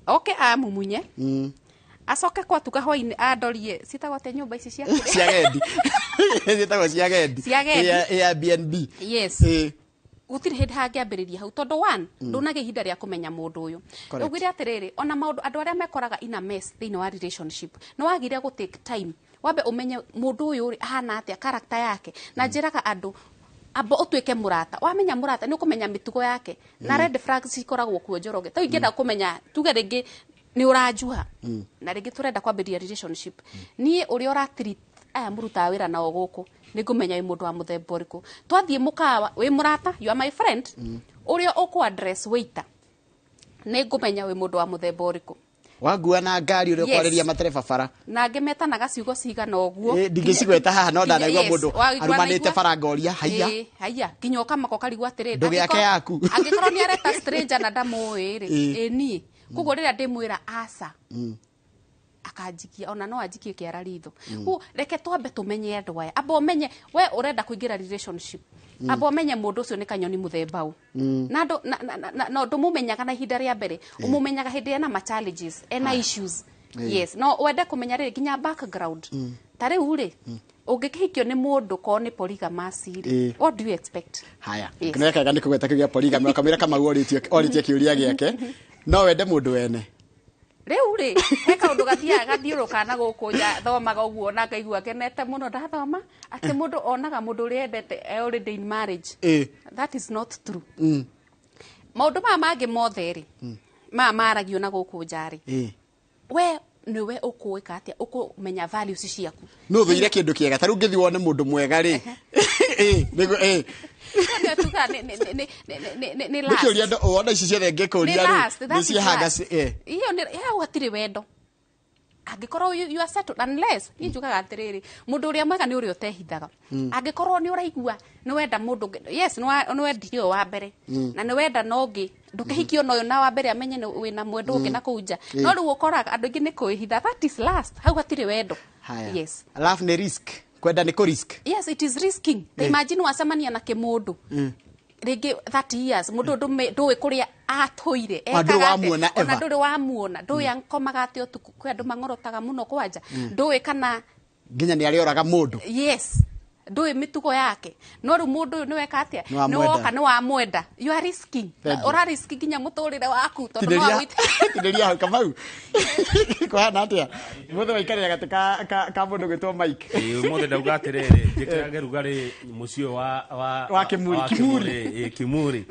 oke amumunye, acoke kwatuka hwainĩ andorie ciĩtagwo atĩa nyũmba ici cia kũrĩa? Cia gendi, ciĩtagwo cia gendi. Cia gendi. Airbnb. Yes. Gũtirĩ hĩndĩ hangĩambĩrĩria hau, tondũ one, ndũnagĩa ihinda rĩa kũmenya mũndũ ũyũ. Ũguire atĩrĩrĩ, ona maũndũ andũ arĩa mekoraga in a mess thĩinĩ wa relationship, nĩ wagire gũ take time wambe ũmenye mũndũ ũyũ rĩ ahana atĩa, character yake. Na njĩraga andũ, amba ũtuĩke mũrata, wamenya mũrata nĩ ũkũmenya mĩtugo yake na red flags cikoragwo kuo, Njoroge. Ta ingĩenda kũmenya, tuge rĩngĩ nĩ ũranjuha na rĩngĩ tũrenda kwambĩrĩria relationship, niĩ ũrĩa ũratreat aya mũrutaga wĩra nao gũkũ, nĩ ngũmenya wĩ mũndũ wa mũthemba ũrĩkũ. Twathiĩ mũkawa, wĩ mũrata, you are my friend, ũrĩa ũkũ address waiter, nĩ ngũmenya wĩ mũndũ wa mũthemba ũrĩkũ. Wangua na ngari, ũrĩa ũkwarĩria matereba bara. Na angĩ metanaga ciugo cigana ũguo. Ndingĩcigweta haha, no ndanaigua mũndũ Waigua. arumanĩte Naigua. bara ngoria haiya. Ĩĩ, haiya, nginya ũkamaka ũkarigwo atĩrĩrĩ, Ndũgĩake yaku. Angĩkorwo nĩ areta stranger na ndamũĩ rĩ, ĩ niĩ koguo rĩrĩa ndĩmwĩra aca, akanjikia, ona no anjikie kĩara ritho. Koguo reke twambe tũmenye andũ aya. Amba ũmenye we ũrenda kũingĩra relationship, amba ũmenye mũndũ ũcio nĩ kanyoni mũthemba ũ. Na andũ na ndũmũmenyaga na ihinda rĩa mbere, ũmũmenyaga hĩndĩ ena ma challenges, ena issues. Yes, no wende kũmenya rĩrĩ nginya background. Ta rĩu rĩ, ũngĩkĩhikio nĩ mũndũ korwo nĩ polygamous rĩ, what do you expect? Haya. Yes. Nĩ kega nĩ kũgweta kĩu gĩa polygamy, wakamwĩra Kamau orĩtie kĩũria gĩake, no wende mũndũ wene. Rĩu rĩ, he kaũndũ gathiaga gathiũrũrũkaga na gũkũ nja, thomaga ũguo na ngaigua ngenete mũno ndathoma atĩ mũndũ onaga mũndũ ũrĩa endete already in marriage. That is not true. Maũndũ maya mangĩ mothe rĩ, maya maragio na gũkũ nja rĩ, we nĩwe ũkũĩka atĩa ũkũmenya values ciaku. No ũthũire kĩndũ kĩega, ta rĩu ngĩthiĩ wone mũndũ mwega rĩ, nĩguo. Nĩo tugaga nĩ Nĩ kĩũria last. Wona ici ciothe ngĩkũria Nĩ rĩ, last, nĩ that is ciehanga last. Iyo nĩ hau hatirĩ wendo angĩkorwo you are settled, unless niĩ njugaga atĩrĩrĩ, mũndũ ũrĩa mwega nĩ ũrĩa ũtehithaga. Angĩkorwo nĩ ũraigua nĩ wenda mũndũ ũngĩ, yes, nĩ wendire ũyũ wa mbere na nĩ wenda na ũngĩ, ndũkĩhikio na ũyũ na wa mbere amenye nĩ wĩna mwendwa ũngĩ na kũu nja. No rĩu ũkoraga andũ aingĩ nĩ kwĩhitha. That is last, hau hatirĩ wendo. Haya. Yes. Love nĩ risk, kwenda nĩ kũ risk. Yes, it is risking. Ta imagine wacemania na kĩmũndũ rĩngĩ 30 years, mũndũ ndũĩ kũrĩa atũire, Ona ndũrĩ ekaga atĩa. wamuona Ona ever. ndũrĩ wamuona, ndũĩ akomaga atĩa ũtukũ. Kwĩ andũ mang'orotaga mũno kwanja, ndũĩ kana Nginya nĩ arĩoraga mũndũ. Yes. Ndũĩ mĩtugo yake, no rĩu mũndũ ũyũ nĩweka atĩa? Nĩwamwenda. Nĩwoka nĩwamwenda, you are risking. Thank you. Ũra risk nginya mũtũrĩre waku tondũ no Tinĩria agũite. Tinĩria hau. Kamau, kũhana atĩa mũthĩ waikarĩra gatĩ ka mũndũ gwĩtwo Mike? Ĩĩ, ũmũthĩ ndauga atĩrĩrĩ, njĩkĩrage rugarĩ mũciĩ ũyũ wa Wa Kimuri, wa Kimuri. Ĩĩ, Kimuri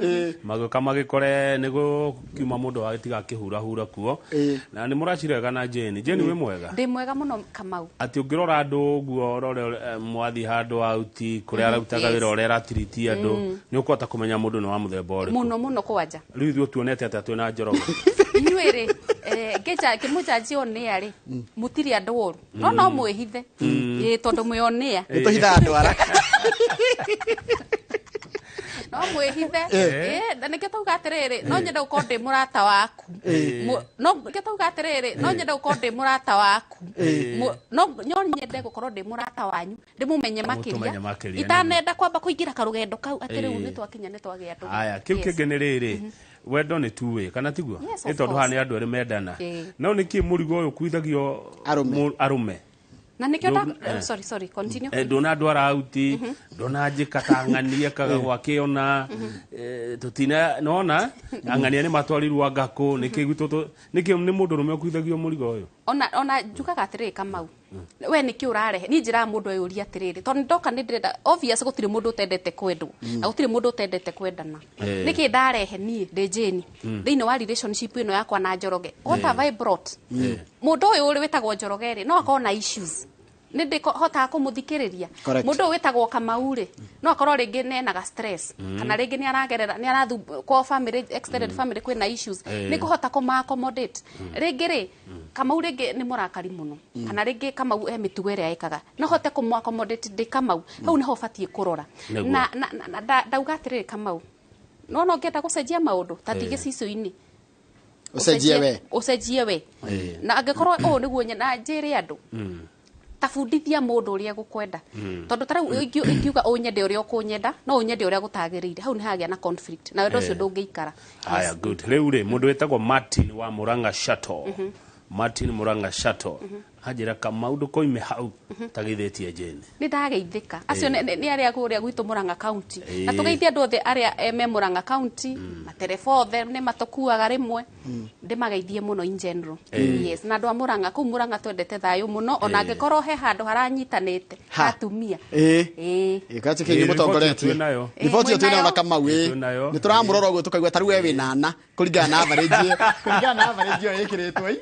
magĩũka magĩkore nĩ gũkiuma mũndũ wagĩtiga akĩhurahura kuo. Na nĩ mũracirega na Jane. Jane, wĩ mwega? Ndĩ mwega mũno, Kamau. Atĩ ũngĩrora andũ ũguo, ũrore mwathiĩ handũ auti kũrĩa ararutaga wĩra, ũrĩa aratiriti andũ, nĩ ũkũhota kũmenya mũndũ nĩ wa mũthemba ũrĩkũ. Mũno mũno kwanja. Rĩu ithuĩ tuonete atĩa twĩna Njoroge? Inyuĩ rĩ, ngĩmũnjanji onĩa rĩ, mũtirĩ andũ oru, no mwĩhithe. Ĩĩ, tondũ mwĩ onĩa. Nĩ tũhithaga andũ araka. No mwĩhithe. Ĩĩ, na nĩkĩo tauga atĩrĩrĩ, no nyende gũkorwo ndĩ mũrata waku. No nĩkĩo tauga atĩrĩrĩ, no nyende gũkorwo ndĩ mũrata waku. No nyende gũkorwo ndĩ mũrata wanyu, ndĩmũmenye Mũtũmenye makĩria makĩria, itanenda kwamba kũingĩra karũgendo kau atĩ rĩu Ĩĩ. nĩ twakinya, nĩ twagĩa ndũgũ. Aya, kĩu kĩngĩ nĩ rĩrĩ, wendo nĩ tuwe kana tiguo? Yes, Nĩ of tondũ haha course. nĩ andũ erĩ mendana. No nĩkĩ mũrigo ũyũ kuithagio Arũme. Arũme? Na nĩkĩo sorry, sorry, continue. Ndona ndwara auti, ndona njĩka ta ng'ania kaga gwakĩona tũtina nona ang'ania nĩ matwarirwo ngakũ nĩkĩ gwitũ nĩkĩ nĩ mũndũ rũme ũkuithagio mũrigo ũyũ? Ona njugaga atĩrĩrĩ, Kamau, we nĩkĩ ũrarehe? Niĩ njĩraga mũndũ eyũrie atĩrĩrĩ, tondũ ndoka nĩ ndĩrenda, obvious gũtirĩ mũndũ ũtendete kwendwo na gũtirĩ mũndũ ũtendete kwendana. Nĩkĩ ndarehe niĩ ndĩ Jane thĩinĩ wa relationship ĩno yakwa na Njoroge? What have I brought? Mũndũ ũyũ ũrĩ wĩtagwo Njoroge rĩ, no akorwo na issues, nĩ ndĩhotaga kũmũthikĩrĩria. Correct. Mũndũ ũyũ wĩtagwo Kamau rĩ, no akorwo rĩngĩ nenaga stress kana rĩngĩ nĩ aragerera, nĩ arathu kwa family, extended family kwĩna issues. Nĩ ngũhota kũma accommodate. Rĩngĩ rĩ, Kamau rĩngĩ nĩ mũrakari mũno, kana rĩngĩ Kamau he mĩtugo ĩrĩa ĩkaga, no hote kũmũ accommodate ndĩ Kamau? Hau nĩho ũbatiĩ kũrora. Nĩguo. Na ndauga atĩrĩrĩ, Kamau, nona ũngĩenda gũcenjia maũndũ ta ti gĩcicio-inĩ, Ũcenjie we. Ũcenjie we. Na angĩkorwo ũũ nĩguo na njĩre andũ, tabundithia mũndũ ũrĩa egũkwenda, tondũ ta rĩu ingiuga ũnyende ũrĩa ũkũnyenda, no ũnyende ũrĩa gũtagĩrĩire, hau nĩ hagĩa na conflict na wendo ũcio ndũngĩikara. Haya, good. Rĩu rĩ, mũndũ wĩtagwo Martin wa Murang'a Shuttle, Martin Murang'a Shuttle, anjĩra, Kamau, ndũkoime hau tagithĩtie Jane. Nĩ ndageithĩka. Acio nĩ arĩa kũrĩa gwitũ Murang'a County, na tũgeithie andũ othe arĩa me Murang'a County, matereba othe nĩ matũkuaga rĩmwe, ndĩmageithie mũno in general. Yes, na andũ a Murang'a kũu Murang'a twendete thayũ mũno, ona angĩkorwo he handũ haranyitanĩte Ha. atumia. Ĩĩ. Ĩĩ, kĩnyi Ĩĩ, mũtongoretie. riboti ĩyo twĩnayo. Riboti ĩyo Ĩĩ, twĩnayo na mwĩnayo. Kamau, ĩĩ. Twĩnayo. Nĩ tũramũrora ũguo tũkaigua ta rĩu we wĩna ana kũringana na average ĩyo, kũringana na average ĩyo ĩkĩrĩtwo ĩ.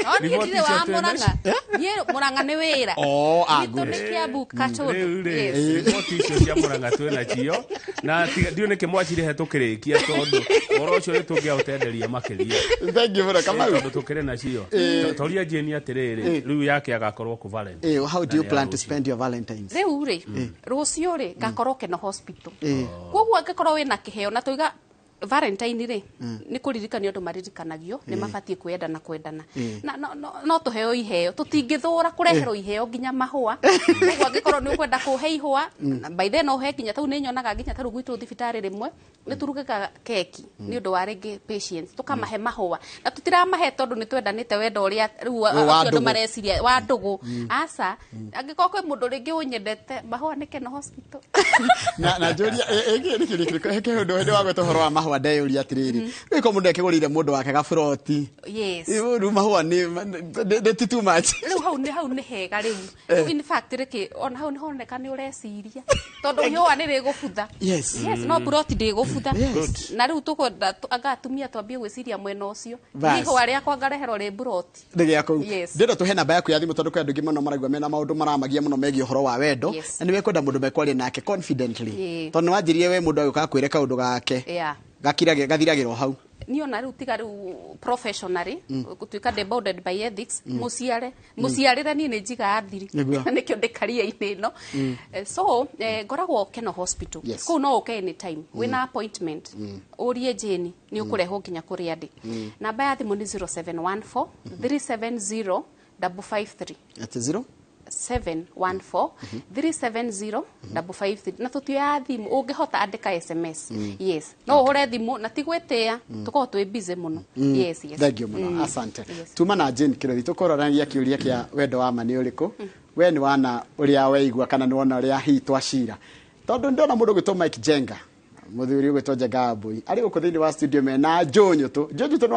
No niĩ Riboti ndirĩ wa icio twĩnacio. Murang'a, niĩ Murang'a nĩ wĩra. Oh, ah, Gwitũ good. nĩ Kiambu Kachũndũ. Rĩu rĩ, Yes. riboti icio cia Murang'a twĩnacio na ndiũĩ nĩkĩ mwacire tũkĩrĩkia, tondũ ũhoro ũcio nĩ tũngĩaũtenderia makĩria. Thank you mũno, Kamau. Tondũ tũkĩrĩ nacio. Toria Jane atĩrĩrĩ, rĩu yake agakorwo kũ Valentine? Ĩĩ, how do you Na nĩ plan to ya rũciũ. spend your Valentines? Rĩu rĩ, rũciũ rĩ, ngakorwo Keno Hospital. Koguo angĩkorwo wĩna kĩheo, na tũiga Valentine rĩ, nĩ kũririkanio andũ maririkanagio nĩ mabatiĩ kwĩyenda na kwendana, na no tũheo iheo, tũtingĩthũra kũreherwo iheo nginya mahũa. Koguo angĩkorwo nĩ ũkwenda kũhe ihũa, na by then no ũhe nginya tau nĩ nyonaga nginya tarĩu gwitũ thibitarĩ rĩmwe nĩ turugaga keki nĩ ũndũ wa rĩngĩ patients, tũkamahe mahũa, na tũtiramahe tondũ nĩ twendanĩte wendo ũrĩa rĩu Wa acio andũ ndũgũ. mareciria wa ndũgũ. Aca, angĩkorwo kwĩ mũndũ rĩngĩ ũnyendete, mahũa nĩ Keno Hospital. Na njũria nĩ kĩũria kĩrĩkũ he kĩũndũ hĩndĩ wa gweta ũhoro wa mahũa, ndeyũria atĩrĩrĩ, rĩu ko mũndũ akĩgũrĩire mũndũ wake gaburoti, Yes. rĩu mahũa nĩ ti too much? Rĩu hau nĩ hega. Rĩu in fact rĩkĩ ona hau nĩ honeka nĩ ũreciria, tondũ ihũa nĩ rĩgũbutha. Yes, no buroti ndĩgũbutha. Na rĩu tũkwenda anga atumia twambie gwĩciria mwena ũcio. Bas. Niĩ ihũa rĩakwa ngareherwo rĩ buroti. Nĩ gĩa kũu. Yes. Ndĩrenda tũhe namba yaku ya thimũ, tondũ kwĩ andũ aingĩ mũno maraigua mena maũndũ maramagia mũno megiĩ ũhoro wa wendo, na nĩ mekwenda mũndũ mekwaria nake confidently, tondũ nĩ wanjirie we mũndũ agĩũka akwĩre kaũndũ gake gakirage gathiragĩra o hau. Niĩ ona rĩu tiga rĩu professionally gũtuĩka ndĩ bounded by ethics, mũciare mũciarĩre niĩ nĩ njigaga thiri. Nĩguo. Nĩkĩo ndĩ career-inĩ ĩno. So ngoragwo Keno Hospital. Kũu no ũke anytime wĩna appointment, ũrie Jane, nĩ ũkũrehwo nginya kũrĩa ndĩ. Namba ya thimũ nĩ 0714 370 553. At zero 714 370 553. Na tũtioyaga thimũ, ũngĩhota andĩka SMS. Yes, no ũhũre thimũ na ti gwĩtĩa, tũkoragwo twĩ busy mũno. Yes. Thank you mũno, asante. Yes. Tuma na Jane Kĩrothi tũkũrorania kĩũria kĩa wendo wa ma nĩ ũrĩkũ. We nĩ wana ũrĩa weigua kana nĩ wona ũrĩa hihi twacira, tondũ ndona mũndũ ũgwĩtwo Mike Jenga, mũthuri ũgwĩtwo Njenga wa Mbui arĩ gũkũ thĩinĩ wa studio mena Joe Nyũtũ. Joe Nyũtũ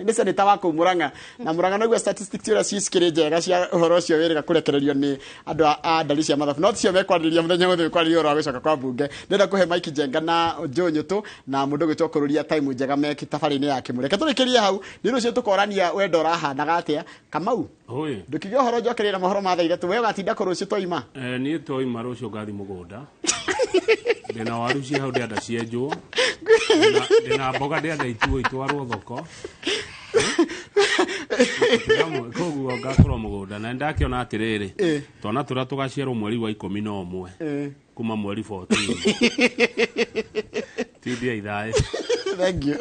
nĩ senator wa kũu Murang'a, na Murang'a noguo statistics ũrĩa cikĩrĩ njega cia ũhoro ũcio wĩrĩga kũrekererio nĩ andũ a ndari cia mathabu, no ticio mekwarĩrĩria mũthenya ũmũthĩ, mekwarĩrĩria ũhoro wa gũcoka kwa mbunge. Ndĩrenda kũhe Mike Njenga na Joe Nyũtũ na mũndũ ũgwĩtwo Kũrũria time njega me tabarĩ-inĩ ya Kĩmũrĩ. Reke tũrĩkĩrie hau, nĩ rũciũ tũkorania wendo ũrahanaga atĩa. Kamau, Oi. ndũkiuge ũhoro njokerera mohoro ma thaa 3, we ũgatinda kũ rũciũ twaima? Niĩ twaima rũciũ ngathi mũgũnda, ndĩna waru ciĩ hau ndĩrenda cienjwo. Ndĩna mboga ndĩrenda ituo itwarwo thoko. Koguo ngakorwo mũgũnda na nĩndakĩona atĩrĩrĩ, twana tũrĩa tũgaciarwo mweri wa 11 kuma mweri 14 tindia ithaĩ. Thank you.